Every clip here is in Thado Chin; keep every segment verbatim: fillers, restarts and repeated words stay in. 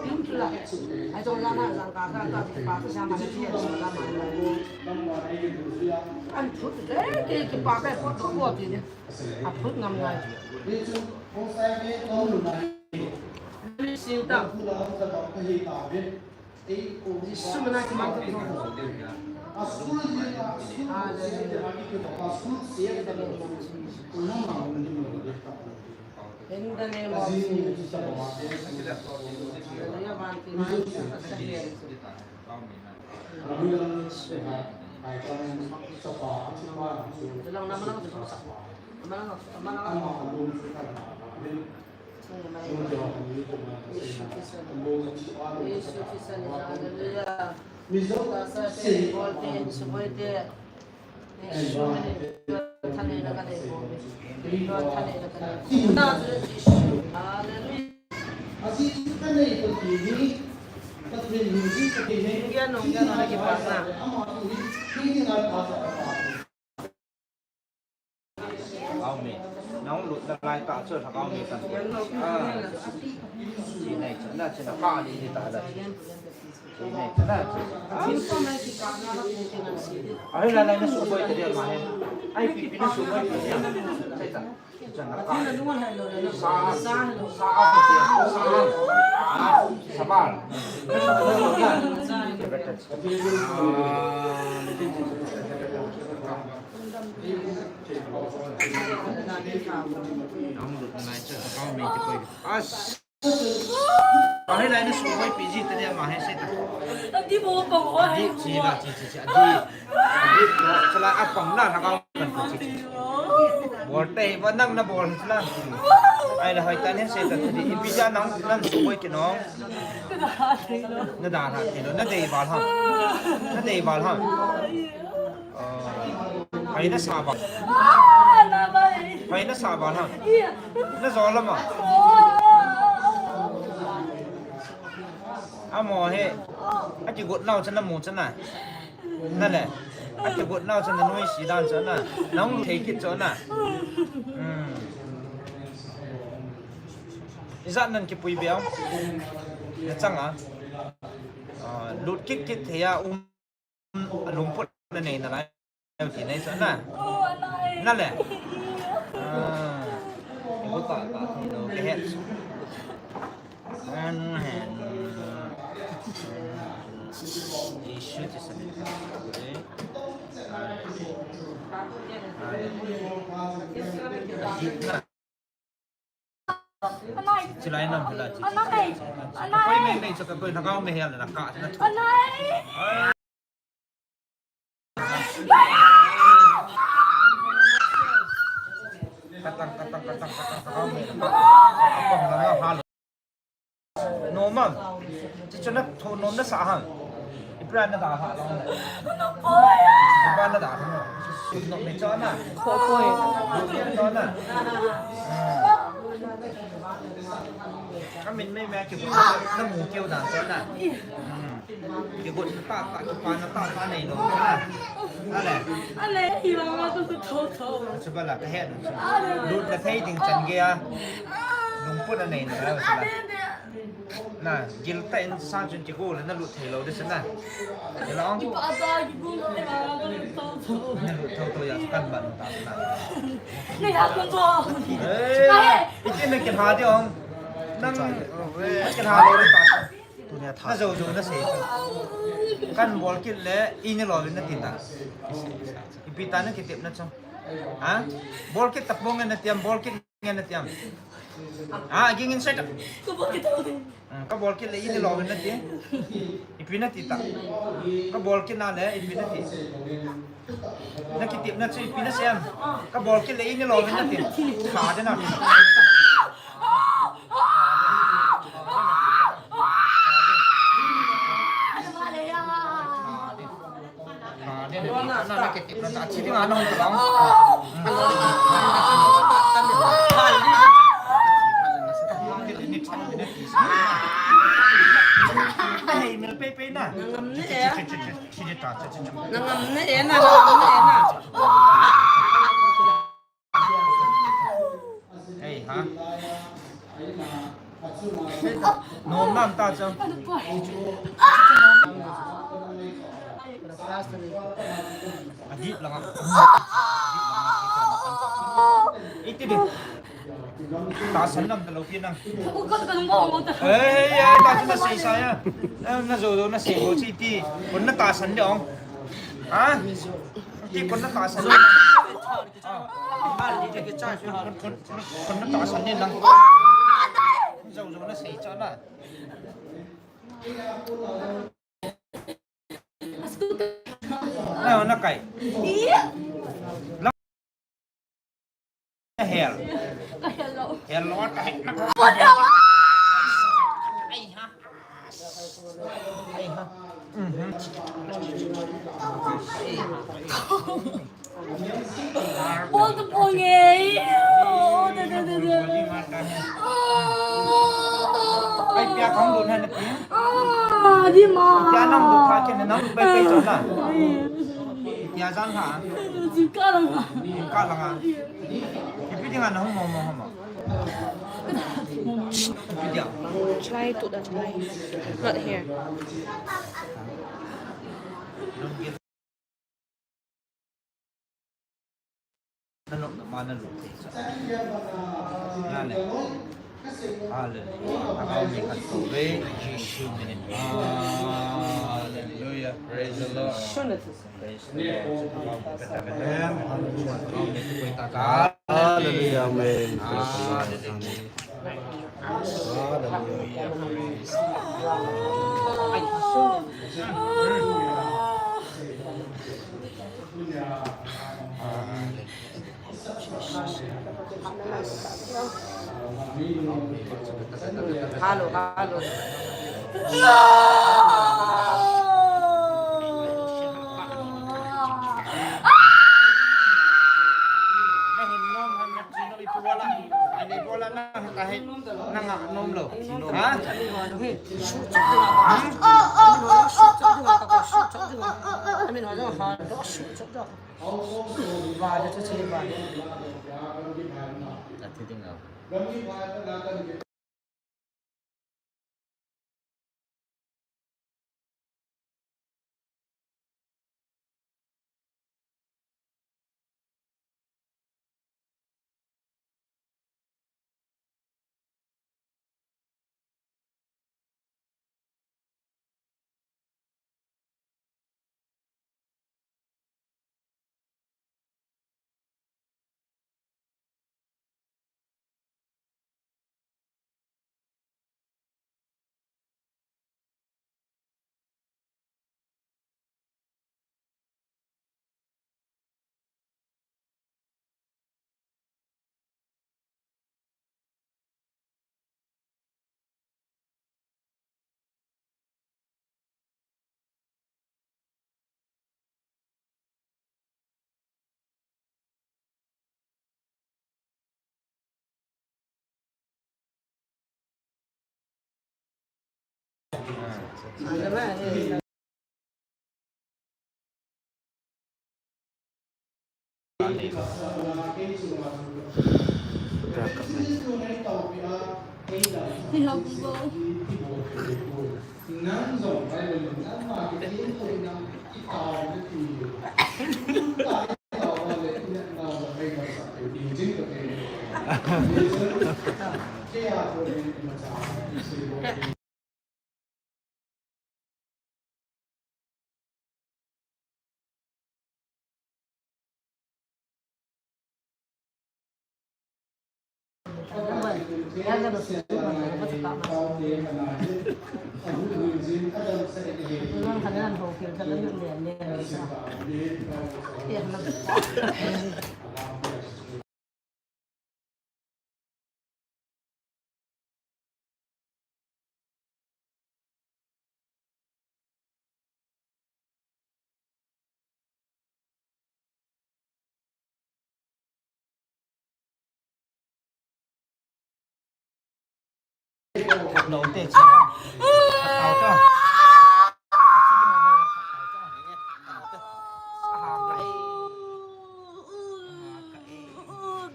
Tin chu la. Ai jong la na jang ka ka ka pa ka sa ma ni ya so la ma ni. An thu de ke ke pa ka ko to ko ti ni. A phut ngam ngai. Ni chu ko sai ke to lu na. Ni sin ta. Jesu mana ki man ta. Hallelujah. In the name of Jesus. Amen. Nang lut na lai ta chu thak amen tan. Ah. Chi nei chu na chu na ka ni ni ta la. Chi nei chu na chu. Ah. Ai la la na su boi ta dia ma he. Ai pi pi na su boi ta dia. Sai ta. Sa, sa, sa, sa, sabal. As. Ahi lai na su boi pi ji ta dia ma he se ta. Adi mo pa mo hai. Chi la chi chi chi. Adi. Adi. Chala apang na na ka kan ko chi. Bol te ba nang na bol chala. Ai la hoi ta ne se ta di. Ipi ja nang nang su boi ki no. Na da ha te lo. Na dei bal ha. Na dei bal ha. Pai na sa ba. Pai na sa ba na. Na zo la ma. Amo he. A kigot nau chana mu chana. Na le. A kigot nau chana noi si dan chana. Nang thei kit chana. Hmm. Ijat nan kipui bia. Na changa. Ah, lut kit kit thei a um. A lungput na nei na lai. Ti nei sa na. Na le. Ah. Ko ta ta ti lo ke het. An hen. Isu ti sa ni ta. Silai nam hula chi. Anai. Anai. Koi mei mei chu ka koi thakau mei hel na ka na. Anai. Katang katang katang katang thakau mei. Apam na hal. Nomam. Chi chu na tho nom na sa ham. Ipra na da ha. Ipra na da ha. Nom me cho na. Kho koi. Cho na. Ka min mei mei ki na mu keu dan sa na. Ki got na ta ta ki pa na ta ta nei lo na. Ale. Ale, hi la ma tu tu tho tho. Chu ba la ka he. Lut na thei ding chan ge a. Lungput na nei na. Na, gil ta in sang chun ki go le na lut thei lo de sa na. Hello. Ki pa ta ki go le na ka lut tho tho. Na lut tho tho ya kan ban ta na. Ni ha ko to. Eh, iti na kin ha de ong. Nang kin ha lo ta. Na zo zo na se. Kan bol kit le ini lo na tin ta. Ipi ta na kitep na chong. Ha? Bol kit tap bong na tiam, bol kit na tiam. Ha, ging in se ta. Ko bol kit ta. Hmm, ka bol kit le ini lo na ti. Ipi na ti ta. Ka bol kit na le ipi na ti. Na kitep na chu ipi na siam. Ka bol kit le ini lo na ti. Kha de na. Kha de na. Na, na kitep na ta chi ding a na hung ta. Hey, mel pe pe na. Nangam ne ya. Nangam ne ya na, nangam ne ya na. Hey, ha? Nom nam ta chang. Adip langa. Iti di. Tahsan lam ta lo pi nang. Ei, ei, tahsan na sei sa ya. Na, na jo jo na sei ho chi ti. Kon na tahsan de ong. Ha? Ti kon na tahsan. Ah. Kon, kon, kon, kon na tahsan de nang. Jo jo na sei cha na. Na, na kai. Hel. Hel lo ta. Ai ha. Ai ha. Mhm. Bol tu bol nge. Oh, da, da, da, da. Ai, pia kang dun han pia. Ah, di ma. Pia nang dun kha ken nang dun pai pai chon la. Pia jan ha. Jin ka lang ha. Jin ka lang ha. Ipi dinga nang mo mo ha ma. Ipi dia. Try to that line. Not here. Hallelujah. Hallelujah. Praise the Lord. Praise the Lord. Hallelujah. Amen. Praise the Lord. Hallelujah. Halo, halo. Nang nom lo. Ha?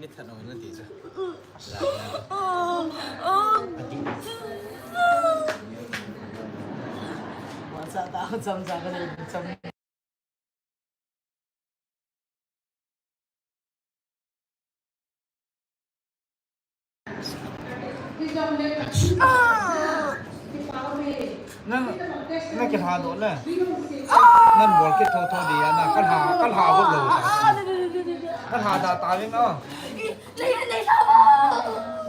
Ni than ong na ti chu. La. Cham cham ka dei cham. Nang, nang kihla doh le. Nang bol kit thotho di a na, ka hla, ka hla got lou ta. Ka hla da ta ving o.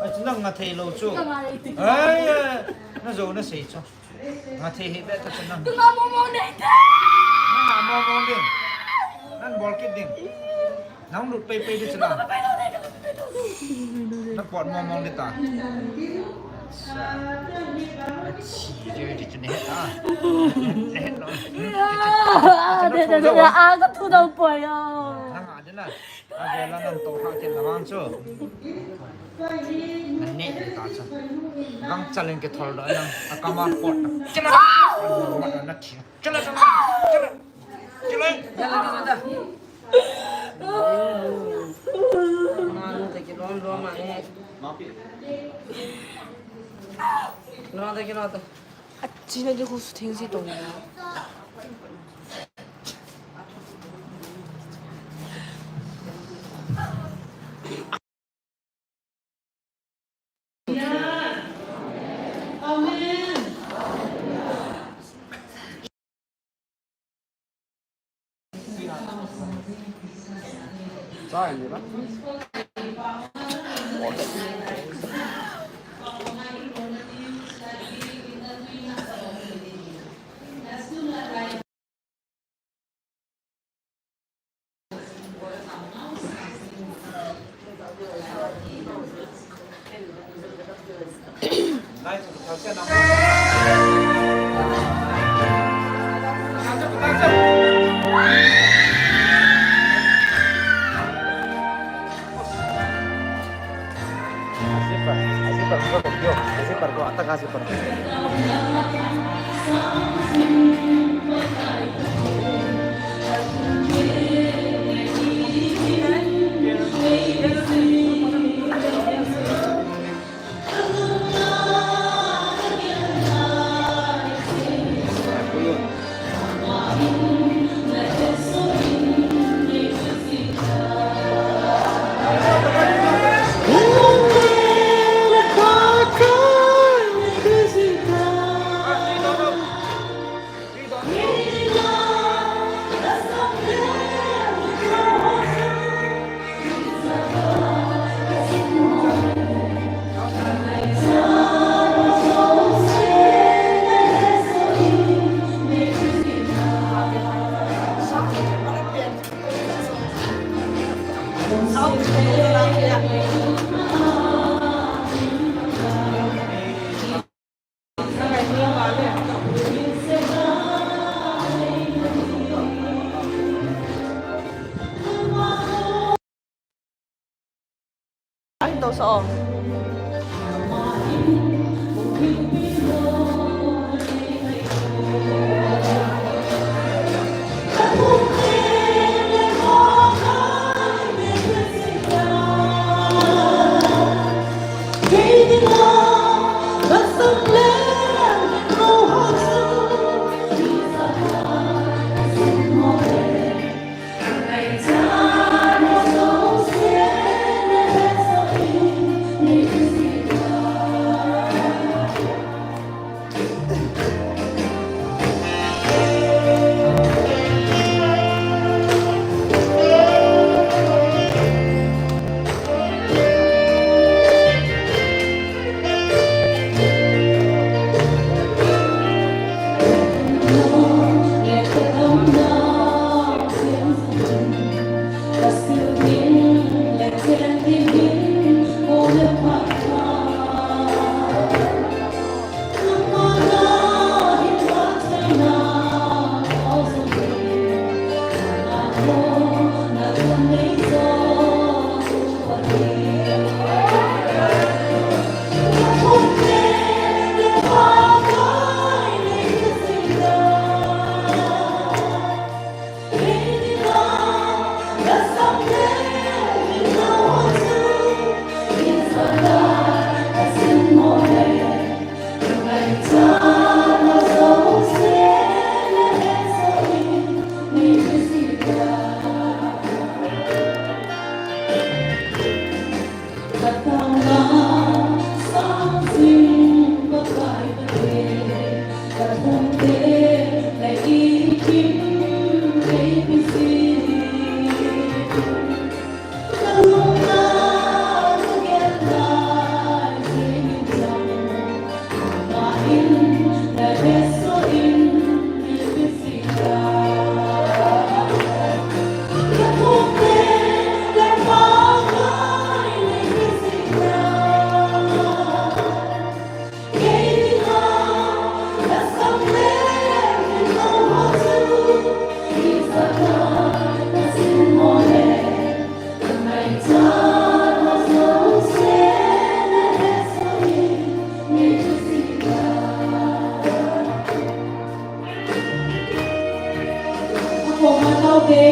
Ai, nang nga thei lou chu. Ai, na jo na sei chu. Nga thei hi be ta chu nang. Nang nga mo mo ding. Nang bol kit ding. Nang lut pei pei di chu nang. Na pot mo mo di ta. Sa. A chi di di chu ne ta. Ne no. Ka thu dau poi o. Nang a di na. A ve la nang to ha ken la vang chu. Nang ne ta chu. Vang chaleng ke thol do nang. A kama pot. Chila. Mat na thi. Chila chila. Chila. Chila. Jala ki jala. Manu te ki lom lom a ne. Lo te ki lo te. Achina di khu su thing si tong. Zipper, zipper ko, zipper ko, ataka zipper. Ai, to sa o.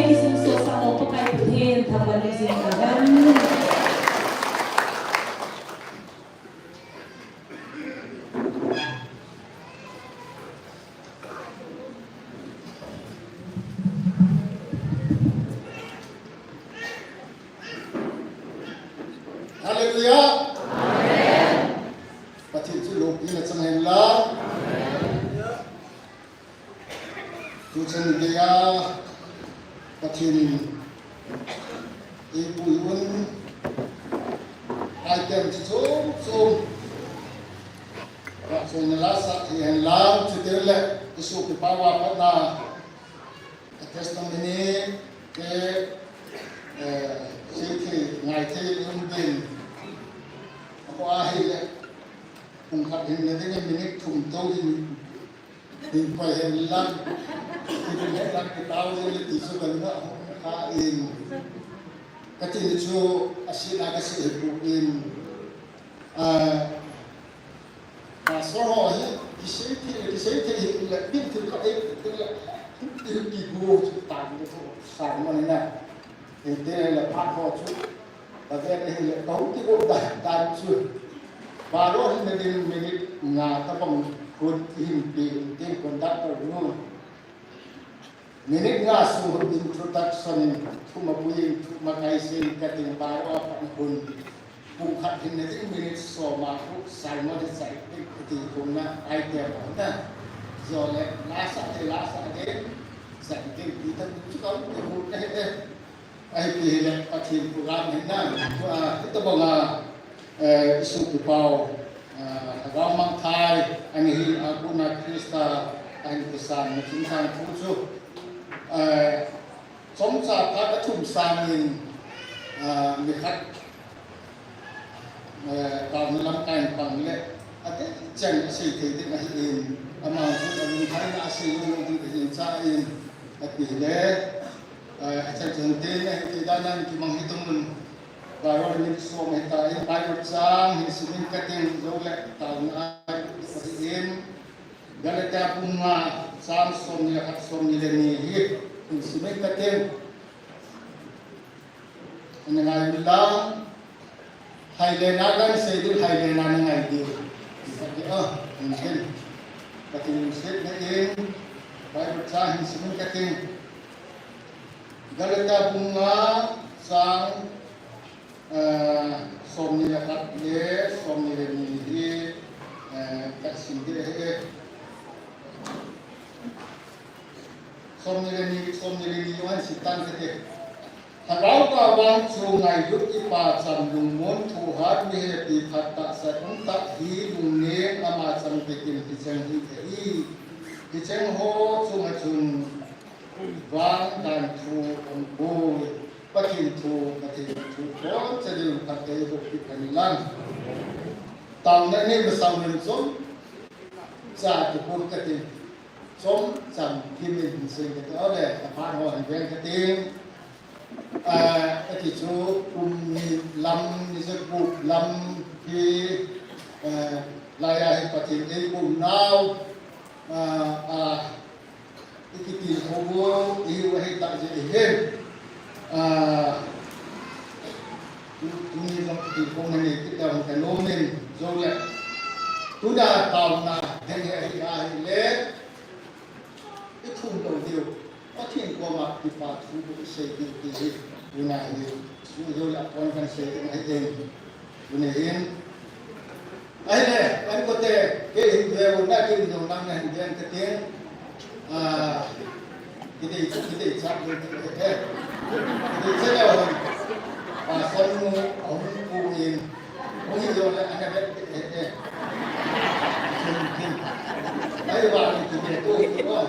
Kisun sosa mo Pakai Pathen thangvah in jing tahen. Hallelujah. Amen. Pathen chu loupina chang hen lang. Tuchan geiya Pathen in eipui un, item chu chom chom. Vahchoina la sa thei hen lang, chuteng le isopi pau a patna, a testimony te, eh, seithei ngaithei um din. Ako ahile, pung khat hinna ding minute thum tou hin, hin koi hen lang. Hin hen lang kitao ding le ti chu kalunga ahung kha in. Kati ni chu asina kasei hipon. Ah, Pastor ho hi, kisei thei, kisei thei hi le, bin thil khat ei, thil le, thil kigo chu tan le chu, san man na. Ei te le phat ho chu, ka ven hi le, ka hung kigo dan, dan chu. Baro hin na ding minute nga tabang hun hin pe, hin conductor nu. Minute nga sung introduction in thum a pui in thum a kai sei in kating pai a pan hun. Pung khat hin na ding minute som a hu sermon hi sai in kati kum na item na. Jole la sa de la sa de. Sai in ti ta chu ka hu na he. Ahi ti le Pathen program hi na, ah, hitobanga, eh, isopi pau, ah, Lhagao mangthai, ani hi, ah, kona Christa, ahin kisan, na chingsan thu chu, eh, chomcha phat athum sangin, ah, mi khat, eh, taona lamkai in pang le, ati chang asei thei ding ahi in, ama chu alungthai na asei lou ding ahi in cha in, ati le, Eh, achan chun tin, eh, ti dan nan kimang hi tum un. Bible min som hi ta in, Bible chang hin simin kating, jole taona hi in. Galatia bung nga chang som ni le khat, som ni le ni hi hin simin kating. Ana ngai uvin lang. Hai le na kan sei ding, hai le na na ngai ding. Ti khat ding, ah, hin hin. Kating set na in. Bible chang hin simin kating. Galatia bung nga chang, eh, som ni le khat le som ni le ni hi, eh, kasim ding ahi. Som ni le ni, som ni le ni johan sitan kate. Lhagao pa vang chu ngailut, kipah cham, lungmon, thohhat, mi hepi, phat tahsan umtah hi lungneng ama chang pekin hicheng hi ahi. Hicheng ho chunga chun vang dan thu umpoi. Pathen thu, Pathen thu, boncha ding phatthei boh kit hen lang. Taona nei masang nin chomcha kipum kating. Chomcha kimin hin sei kate, ole, aphat ho hin veng kating. Ah, ati chu kum ni lam ni, ja gup lam hi, eh, laiya hi Pathen eikum nau, ah, ah, ikitilkhou u, ihiu ahi tah jeh hin. Ah, tu, tuni jong kitilkhou na nei kit ding kanom in, jole. Tuna taona ding hi ahi, ahile, ithum lou diu. Pathen koma kipa thu bou isei diu ti hi, tuna hi, chu jole apon kan sei ding ahi in. Tuni hin. Ahile, kan kote, kei hin ve u na, kei hin jong nang na hin ve kating. Ah, kei dei, kei dei chak ding, kei dei, kei dei chak lou. Ah, son mu, ahung pu in. Hung hi jong le, ana vet, eh, eh. Kin, kin. Ai, va, ni kin, eh, tu, tu, oh.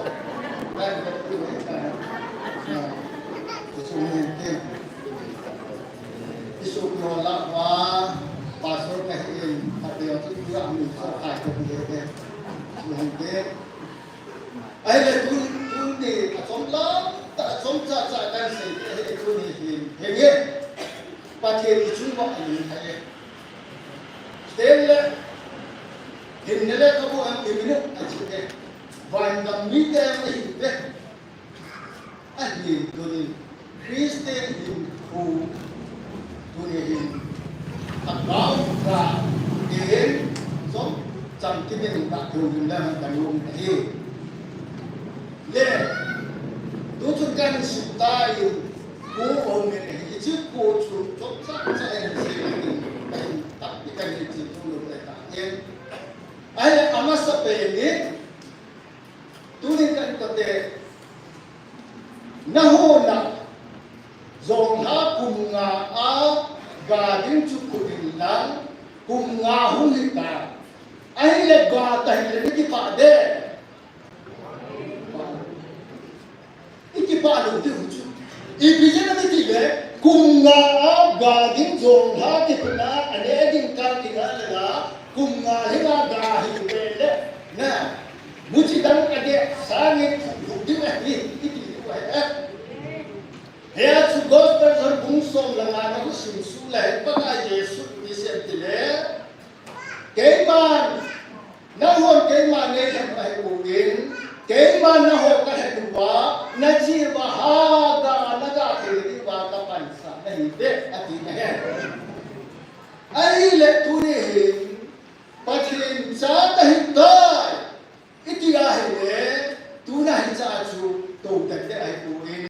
Ai, vet, tu, eh, ah. Ah. Tu, tu, ni, kin. Isu, tu, la, va. Pastor ka hi in, ka hi in, tu, tu, ah, ni, so, kai, tu, eh, eh. Tu, hung, kin. Ahile tu, tuni, achom lam, ta achom cha cha kan sei, eh, tuni hin, henge. Pathen i chung uva alungthai e. Chuteng le, hinna le kabu am iminu, achi e. Vangam mite am ahi e. Ahi, Tunin Christian hinkho tunin a gao ka in som chang kinin ka thung din dan ka nung ahi. Le tu chun kan sim ta in ko om in ahi, ichi ko chu chom cha cha in se in kan tak ti kan hi chi tu lo le ta in. Ai amasa pe ni tunin kan ko te Nahona jonglha kum nga a ga ding chu khu ding lang kum nga hung hita. Ahile ga tahile ni kipah de. Ikipah lou diu chu. Ipi jeh a mi ti le kum nga a ga ding jonglha kipuna ane ding ka kina le la kum nga hi nga ga hi le le. Na. Muchi dang age sangin khu ding ahi iti diu ahi. Hia chu gospel chang bung som le nga na hu sim su le Pakai Jesu ni sem ti le. Keiman, nahon keiman nei hem ahi u in, keiman naho ka he uva, na chi uva ha